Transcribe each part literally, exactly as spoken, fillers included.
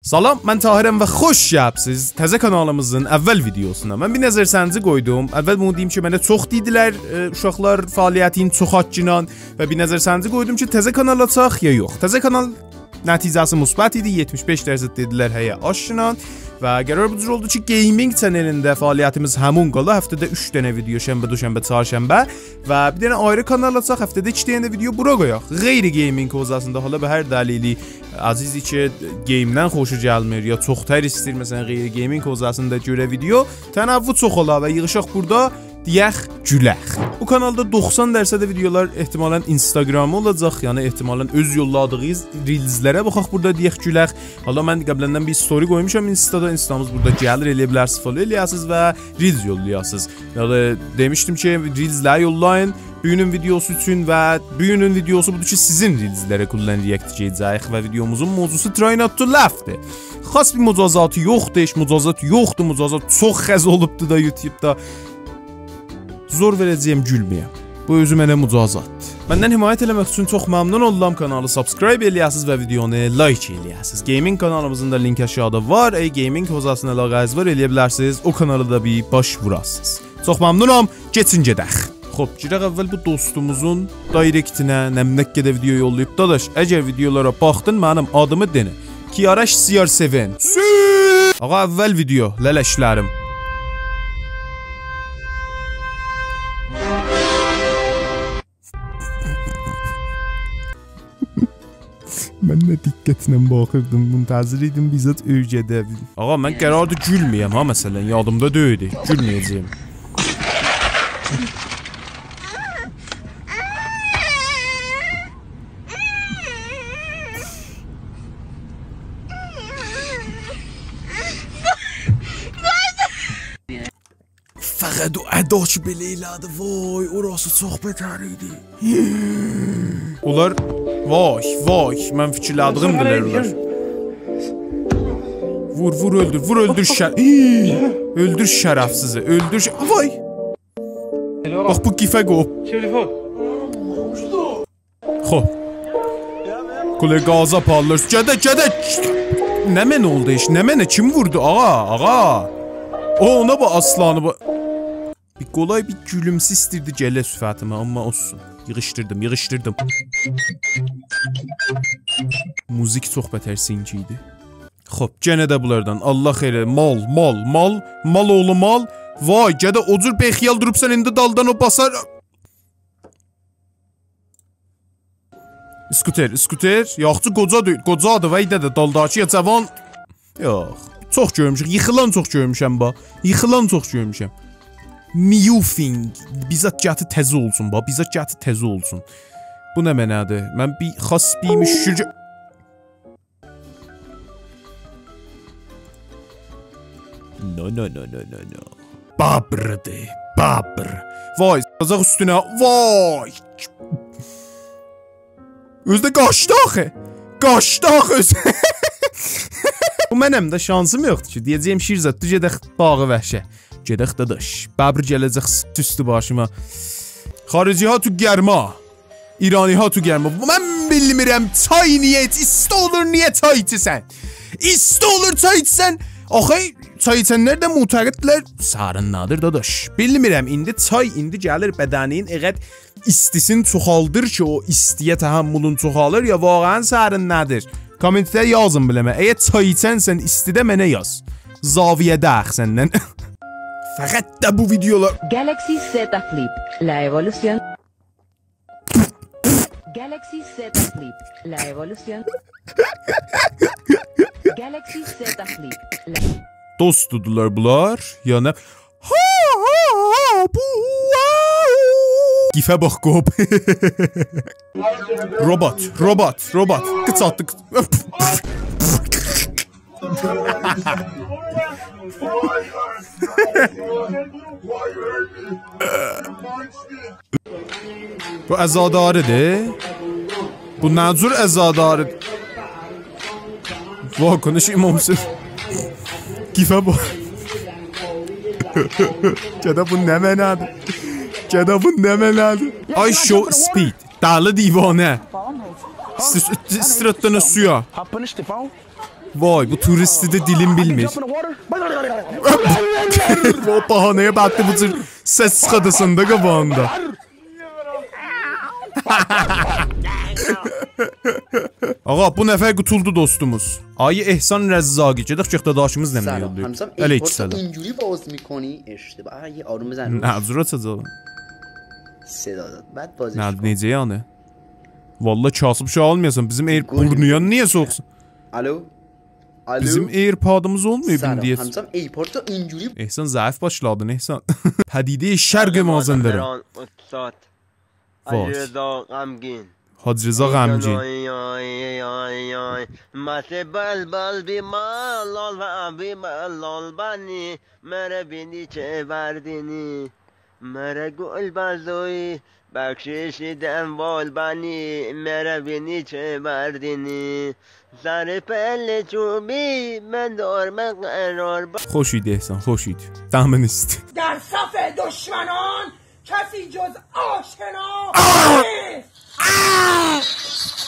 سلام، من طاهرم و خوش گلیبسیز تازه کانالیمیزین اول ویدئوسونا. من بیر نظرسنجی قویدوم. اول بونو دئییم کی، منه چوخ دئدیلر، ائ، اوشاقلار فعالیتین چوخالتگینان و بیر نظرسنجی قویدوم کی، تازه کانال آچاق یا یوخ. تازه کانال نتیجه‌سی مثبت ایدی، یئتمیش بئش درصد دئدیلر هه، آچگینان. و قرار بو جور اولدو کی، گیمینگ چنلینده فعالیتیمیز همون قالا، هفته‌ده اوچ دنه ویدئو، شنبه، دوشنبه، چهارشنبه و بیر دنه آیری کانال آچاق، هفته‌ده ایکی دنه ده ویدئو بورا قویاق. غیر گیمینگ حوزه‌سینده حالا به هر دلیلی، عزیزی کی، گیمدن خوشو گلمیر، یا چوخ‌تر ایسته‌ییر، مثلا، غیر گیمینگ حوزه‌سینده گؤره ویدئو، تنوع چوخ اولا و ییغیشاق بورادا دئیک گولک. بو کانالدا دوخسان درصد ویدئولار احتمالاً اینستاگرامی اولاجاق، یعنی احتمالاً اؤز یوللادیغینیز ریلزلره باخاق بورادا دئیک گولک. حالا من قبلاًدان بیر استوری قویموشام اینستادا، اینستامیز بورادا گلیر، ائلیه بیلرسینیز فالو ائلیه‌سینیز و ریلز یوللایاسینیز. یعنی دئمیشدیم کی، ریلزلری یوللایین بو گونون ویدئوسو اوچون و بو گونون ویدئوسو بودور کی، سیزین ریلزلره کلاً ریاکت ائده‌جه‌ییک و ویدئوموزون موضوعسو Try Not To Laugh-دیر. خاص بیر مجازاتی یوخدور، هئچ مجازات یوخدور، مجازات چوخ خز اولوبدور دا یوتیوبدا. زور وئره‌جه‌یم گولمه‌یم. بو اؤزو منه مجازاتدیر. مندن حمایت ائله‌مک اوچون چوخ ممنون اوللام. کانالی سابسکرایب ائلیه‌سینیز و ویدئونو لایک ائلیه‌سینیز. گیمینگ کانالیمیزین دا لینکی آشاغیدا وار. اگر گیمینگ حوزه‌سینه علاقه‌نیز وار، ائلیه بیلرسینیز او کانالا دا بیر باش ووراسینیز. چوخ ممنونام. کئچین گئدک. خوب، گیرک اول بو دوستوموزون دایرکتینه، نمنه قدر ویدئو یوللاییب. داداش، اگر ویدئولارا باخدین، منیم آدیمی دئنه. کیاراش سی آر سئون. آغا، اول ویدئو، لله‌شلریم. من ده دقتله باخیردیم، منتظر ایدیم بیر زاد اؤیره‌ده. آغا، من قراردی گولمه‌یم ها، مثلا، یادیمدا دئییلدی. گولمه‌یه‌جه‌یم. فقط او ادا کی بئله ائله‌دی، وای، اوراسی چوخ بتر ایدی. اونلار، وای، وای، من فیکیرله‌دیگیم بیلر اونلار. وور، وور، اؤلدور، وور، اؤلدور، شر-، اؤلدور شرفسیزی، اؤلدور ش-، وای. باخ، بو گیفه قوپ. تلفن. خوب. کولر گازی آپاریلیر. گده، گده. نمنه اولدو هئچ؟ نمنه؟ کیم ووردو؟ آغا، آغا. او، اونا باخ، آسلانی باخ. بیر قولای بیر گولومسو ایستیردی گله صیفتیمه، آمما اولسون. ییغیشدیردیم، ییغیشدیردیم. موزیک چوخ بتر سینکی ایدی. خوب، گئنه ده بونلاردان. الله خئیر ائله. مال، مال، مال. مال اوغلو مال. وای، گده، او جور بی‌خیال دوروبسان، ایندی دالدان او باسار. اسکوتر، اسکوتر. یاخشی، قوجا دئییل. قوجادیر، وای دده، دالداکی یا جاوان. یوخ. چوخ گؤرموشوک. ییخیلان چوخ گؤرموشم، با. ییخیلان چوخ گؤرموشم. میوفینگ. بیر زاد گتیر تزه اولسون، با. بیر زاد گتیر تزه اولسون. بو نمنه‌دیر؟ من بیر خاص بیر مشکل گؤ-، نو، نو، نو، نو، نو، نو. ببردیر، ببر. وای، ساجاق اوستونه، وای. اؤزو ده قاچدی آخی. قاچدی آخی اؤزو. بو منم ده، شانسیم یوخدور کی. دئیه‌جه‌یم، شیرزاد، دور گئدک باغ وحشه. گئدک، داداش. ببر گله‌جک، سیخ اوستو باشیما. خارجی‌ها تو گرما. ایرانی‌ها تو گرما. من بیلمیرم، چای نییه ایچ-، ایستی اولور، نییه چای ایچیرسن؟ ایستی اولور، چای ایچیرسن. آخی، چای ایچنلر ده معتقددیرلر، سرینله‌دیر، داداش. بیلمیرم، ایندی چای، ایندی گلیر بدنین، ائقد ایستیسینی چوخالدیر کی، او ایستی‌یه تحملون چوخالیر، یا واقعاً سرینله‌دیر؟ کامنتده یازین بیله‌مه. اگر چای ایچنسن ایستیده، منه یاز. زاویه‌ده آخ سندن. فقط ده بو ویدئولار. Galaxy Z Flip, la evolución. Galaxy Z Flip, la evolución. Galaxy Z Flip, la دوستودولار بونلار، یعنی. ها، ها، ها، بو، آو. گیفه باخ، قوپ. ربات، ربات، ربات. قیچ آتدی، قیچ. بو عزاداری‌دیر. بو نه جور عزاداری؟ واکنش امام حسین. گیفه باخ. گده، بو نمنه‌دیر؟ گده، بو نمنه‌دیر؟ I show speed. دلی دیوانه. است-، است-، استراتدن سویا. Happını işte falan. وای، بو توریستدی، دیلین بیلمیر. او بهانه‌یه باتدی، بو جور سس چیخاداسان دا قاباغیندا. آقا، بو نفر قوتولدو دوستوموز. آقای احسان رزاقی، گئدک گؤرک داداشیمیز نمنه یوللاییب. سلام، همسام، علیکم سلام. اینجوری باز می‌کنی، اشتباه. آی، آروم بزن. نه جور آچاجاغام؟ صدا داد. بعد بازش نه، کن. نئجه یعنی؟ والله کاسیب شئی آلمایاسان، بیزیم ایر بورنویا نییه سوخسون؟ الو؟ الو؟ بیزیم ایرپادیمیز اولماییب ایندیه. سلام، همسام، ایرپاد دا اینجوری. احسان ضعیف باشلادین، احسان. پدیدهٔ شرق مازندران. سلام، سلام. وای. علیرضا غمگین. حاجی رضا غمگین. آی، آی، آی، آی. مست بلبل بی ملال و بی ملال بنی، مره بینی چه وردینی. مره گل بازوی بخشش دنبال بنی، مره بینی چه وردینی. سر پل چوبی من دار من قرار ب- خوش ایدی احسان، خوش ایدی. دمین ایستی. در صف دشمنان کسی جز آشنا نیست.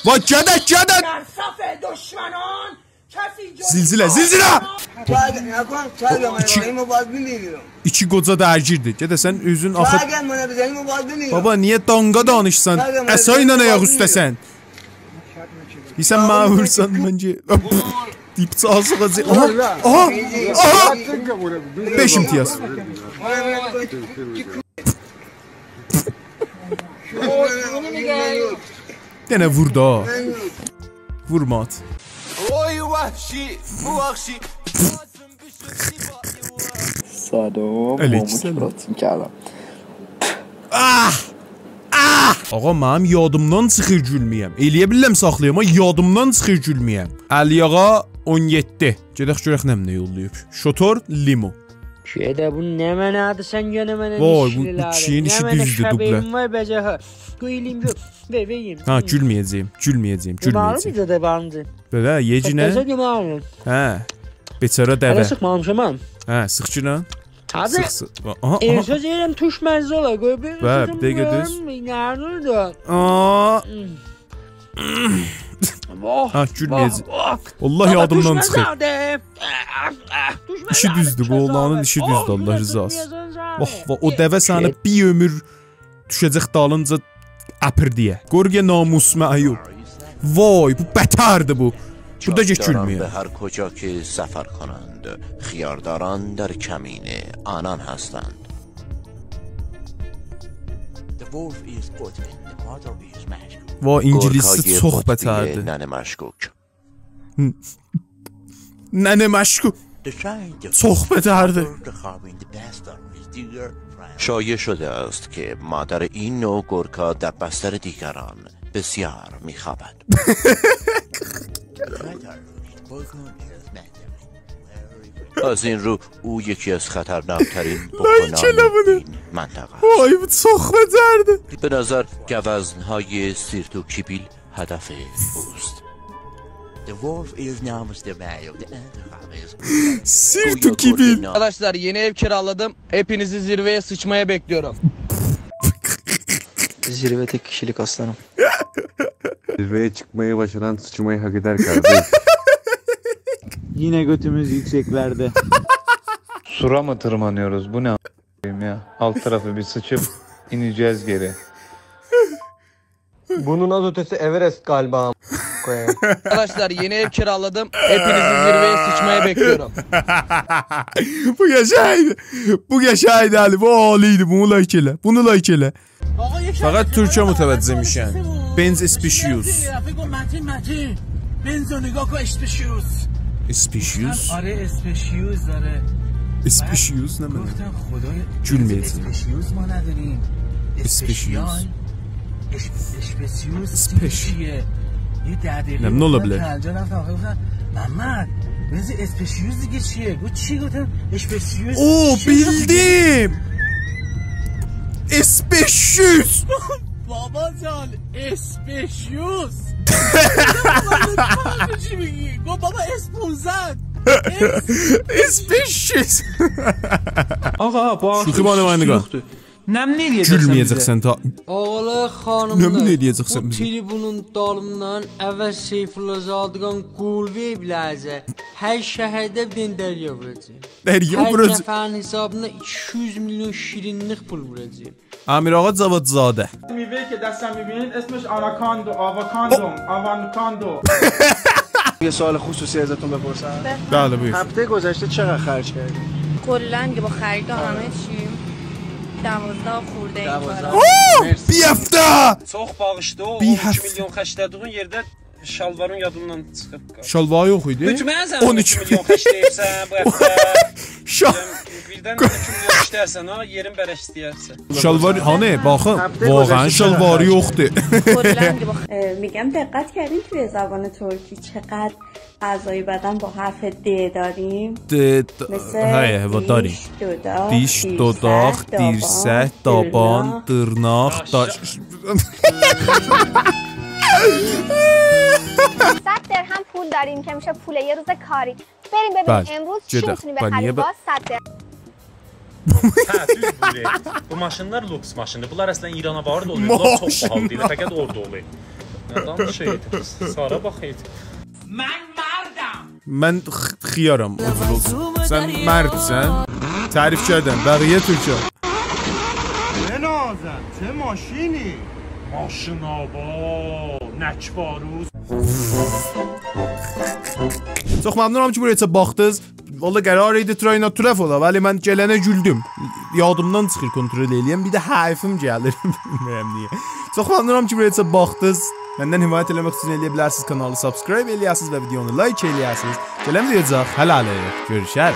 وای، گده، گده! در صف دشمنان کسی جز زلزله، آشنا زلزله! چای نکن، چای او، ایکی، این باز نمی‌گیرم. ایکی قوجا درگیردی. گده سن اؤزون آخی... چای گل منه بزن، این باز نمی‌گیرم. بابا، نییه دانقا دانیشیرسان؟ چای گل منه بزن، این باز نمی‌گیرم. عصا ایله آیاق اوسته‌سن. هیچ سن منه وورسان، من کی-، دیپ چاسیغاجی. آها، آها، آها. بئش امتیاز. دئنه وور دا. وورما آت. اوی وحشی، وحشی. سلام، علیکم سلام. ماموش براتین کردم. آه! آه! آقا، منیم یادیمدان چیخیر گولمه‌یم. ائلیه بیلیرم ساخلایام، آمما یادیمدان چیخیر گولمه‌یم. علی آقا اون یئددی. گئدک گؤرک نمنه یوللاییب. شتر، لیمو. گده، بو نمنه‌دیر سن یئنه منه... وای، بو، بو نیشلیلری، کیشی‌نین ایشی نمنه دوزدور، دوبله. خبرین وار بجه ها. قوی لیمو، وئر، وئر یئییم. ها، گولمه‌یه‌جه‌یم، گولمه‌یه‌جه‌یم، یئمه‌لی گولمه‌یه‌جه‌یم. بیر ده بارینجی. بئله، یئ گینه. خب، دئسه یئمه‌لی. هه. بیچاره دوه. هله سیخ، مامیشام. هه، سیخ گینه. هادی. سیخ، سیخ. آها، آها. ائله سؤز دئییرم، توشمز اولا، قوی بیر... به، سؤزوم بیر دقیقه دؤز. وار، نه اولور دا؟ آ. هم. واه، ها، گولمه‌یه‌جه‌یم. واه، واه. والله بابا، یادیمدان دوشمز چیخیر. هادی. دوشمز هادی، دوشمز هادی. ایشی دوزدور، بو اوغلانین ایشی دوزدور، الله رضا اولسون. واه، واه، او دوه سنی بیر عؤمور دوشه‌جک دالینجا اپیردییه. گرگ ناموس معیوب. وای، بو بتردیر بو. بورادا گئت گولمه‌یه. چاکداران به هر کجا که سفر کنند، خیارداران در کمین آنان هستند. The wolf is Putin, the mother is Mashko. وای، اینگیلیسجه چوخ بتردیر. گرگ‌های قطبی ننه مشکوک. ننه مشکوک. چوخ بتردیر. شایع شده است که مادر این نوع گرگ‌ها در بستر دیگران بسیار می‌خوابد. از این رو او یکی از خطرناک‌ترین بکنان این منطقه است. وای، بو چوخ بتردیر. به نظر گوزن‌های سیرت و کیبیل هدف اوست. The wolf is namus the male, the انتخاب is سیرت و کیبیل. Arkadaşlar, yeni ev kiraladım. Hepinizi zirveye sıçmaya bekliyorum. Zirve tek kişilik aslanım. Zirveye çıkmayı başaran sıçmayı hak eder kardeş. Yine götümüz yükseklerde. Sura mı tırmanıyoruz? Bu ne a**ayım ya? Alt tarafı bir sıçıp ineceğiz geri. Bunun az ötesi Everest galiba, a**a koyayım. Arkadaşlar, yeni ev kiraladım. Hepinizi zirveye sıçmaya bekliyorum. بو قشنگ ایدی. بو قشنگ ایدی، علی. بو عالی ایدی. بونو لایک ائله. بونو لایک ائله. آقا، یه فقط تورکیه متوجه می‌شن. بنز اسپیشیوس. فکر کن متین، متین. بنز رو نگاه کن، اسپیشیوس. اسپیشیوس؟ آره، اسپیشیوس، آره. اسپیشیوس نه من؟ گفتم خدایا، گولمه‌یه‌جه‌یم. اسپیشیوس ما نداریم. اسپیشیوس. اسپیشیال. اش-، اسپیشیوس اسپیش. چیه؟ یه ده دقیقه نه، نه اولا بیلر؟ پنجاه نفر آخه گفتن، «محمد، بنز اسپیشیوس دیگه چیه؟» گفت، «چی؟» گفتم، «اسپیشیوس.» او، چی؟ بیلدیم. اسپیشیوس. بابا جان، اسپیشیوس. چی می‌گی؟ گفت، «بابا، اس پونزده.» اس-، اسپیشیوس. آقا، بو آغاجدا شوخی بانه ایش بانه. یوخدور. نمنه ائله‌یه‌جکسن بیزه؟ گولمه‌یه‌جکسن تا. آغالار، خانیملار، نمنه ائله‌یه‌جکسن بیزه؟ بو تریبونون دالیندان عوض سیف‌الله زادگان قول وئریب بیله‌زه. هر شهرده بیر دنه دریا ووراجاغام. دریا ووراجاغام. هر نفرین حسابینا ایکی یوز میلیون شیرینلیک پول ووراجاغام. امیر آقا جوادزاده. میوه‌ای که دستم می‌بینید اسمش آناکاندو، آواکاندو، آوانکاندو. یه سوال خصوصی ازتون بپرسم؟ بله، بویور. هفته گذشته چقدر خرج کردید؟ کلاً دیگه با خرید و همه چی دوازده خورده این کارا. دوازده. اوه! مرسی. بیر هفته! چوخ باغیشلا، بیر هفته. اون ایکی میلیون خرجله‌دیگین یئرده شالوارین یادیندان چیخیب قالدی. شالواری یوخ ایدی؟ مطمئن‌سن اون ایکی. اون ایکی میلیون خرجله‌ییبسن بو هفته؟ شا- بیردن اون ایکی میلیون ایشلرسن ها، یئرین برک ایسته‌یرسن. شالوار، هانی، باخین، هفته واقعاً گذشته چقدر شالواری خرج یوخدور. کلاً دیگه با خ- اه، می‌گم دقت کردین توی زبان ترکی چقدر اعضای بدن با حرف د داریم؟ د، د، مثل هی، هی، و داریم. دیش، دوداق، دیش، دیرسک، دوداق، دابان، دیرسک، دابان، دیرناق. دیرناق، داش. صد درهم پول داریم که می‌شه پول یه روز کاری. بریم ببینیم بله. امروز چی گئدک. می‌تونی بخری. باز صد درهم. هه، دوز بویورور. بو ماشینلار لوکس ماشیندیر. بونلار اصلاً ایرانا باغلی دا اولمور. بونلار چوخ باهالی دئییل، فقط اورادا اولور. نه دانیشیر؟ سارا باخ. من مردم. من خ-، خیارام، اوجور اولسون. سن مردسن. تعریف کردن، بقیه تورکا. بنازم، چه ماشینی؟ ماشین آبا، نکباروز. چوخ ممنونام کی بورایا باخدینیز. والله قرار ایدی تراینا ترف اولا، ولی من گلنه گولدوم. یادیمدان چیخیر کنترل ائله‌یم. بیر ده حیفیم گلیر. بیلمیرم نییه. چوخ ممنونام کی بورایا باخدینیز. مندن حمایت ائله‌مک اوچون ائلیه بیلرسینیز کانالی سابسکرایب ائلیه‌سینیز و ویدیونو لایک ائلیه‌سینیز. گلن ویدیودا هله‌لیک گؤروشریک.